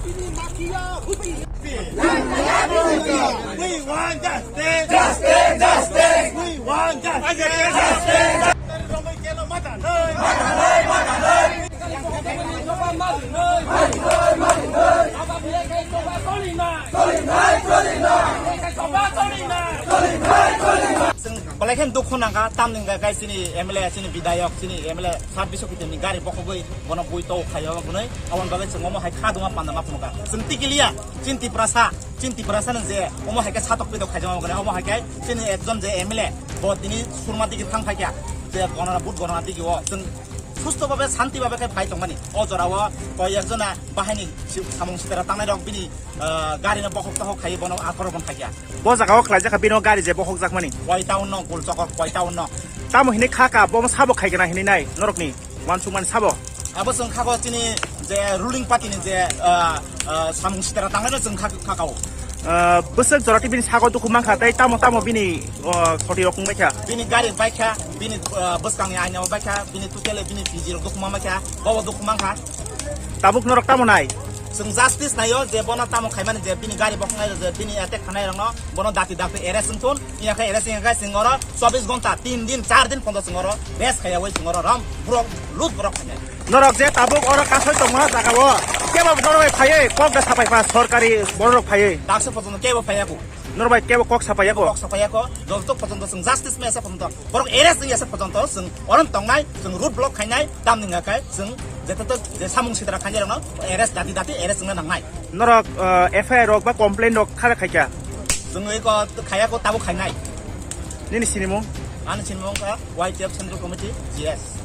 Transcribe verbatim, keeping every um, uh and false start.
We want justice! Justice! Justice! We want justice! Justice! Chwng belai khe dukhu nangkha, tamni hwnkha khe chini M L A, chini bidhayok, chini M L A sat biso kitimni gari bokhogwi bono bui tou khaio hwnwi. Aboni bagwi chwng omo hai kha duma panda ma phunukha. Chwng tikiliya, chini Tiprasa, chini Tiprasa no je omo hai khe satok pitok khaijak hwnwi, omo hai khe chini ekjon je M L A bo tini surma digi thang phaikha, je gonora, vote gonora digi o chwng susto babe, shanti babe khe phai tongmani. O jorao koi ekjona bahaini si-, samung sitera tangnai rok bini, ah, gari no bokhok tokhok khai bono akhoro bon khaikha. Bo jaga o khlaijak kha bini o gari je bokhok jakmani. Koi town no, Gulchokor koi town no. Tamo hinwi kha ka, bo sabo khai gana hinwi nai norokni wansukmani sabo. Abo chwng kha bo chini je ruling party ni je, ah, ah, samung sitera tangnai no chwng kha, kha ka o. Ah, bwswk jora tei bini sago dukhu mankha tei tamo tamo bini, ah, khoti rok wngbaikha. Bini gari baikha, bini, ah, bwskangni aina baikha, bini tutele bini P G rok dukhu mankha, bobo dukhu mankha. Tabuk norok tamo nai? Chwng justice naio je bono tamo khaimani je bini gari bokhok nai je bini attack khanai rokno bono dati dati arrest wngthun, iya khe arrest wngya khe chwng oro chobbish ghonta, tin din, char din pondo chwng oro bes khaiyaui chwng oro rom borok lut borok khainai. Norok je tabuk oro kasoi tongma jaga o, kebo norok bai phaiwi kok da sapai pha sorkari borok phaiwi. Daksa pojono kebo phaiyaku. Norok bai kebo kok sapai yako. Kok sapai yako. Joto pojono chwng justice mesa pojono borok arrest wngya se pojono chwng orom tongnai, chwng road block khainai, tamni hwnkha khe chwng jetoto je samung sitra khainai rokno arrest dati dati arrest wngna nangnai. Norok, uh, F I R rok ba complain rok khara khaikha? Chwng eko khaiyako, tabuk khainai. Nini sinimung? Ani sinimung kha Y T F Central Committee, G S.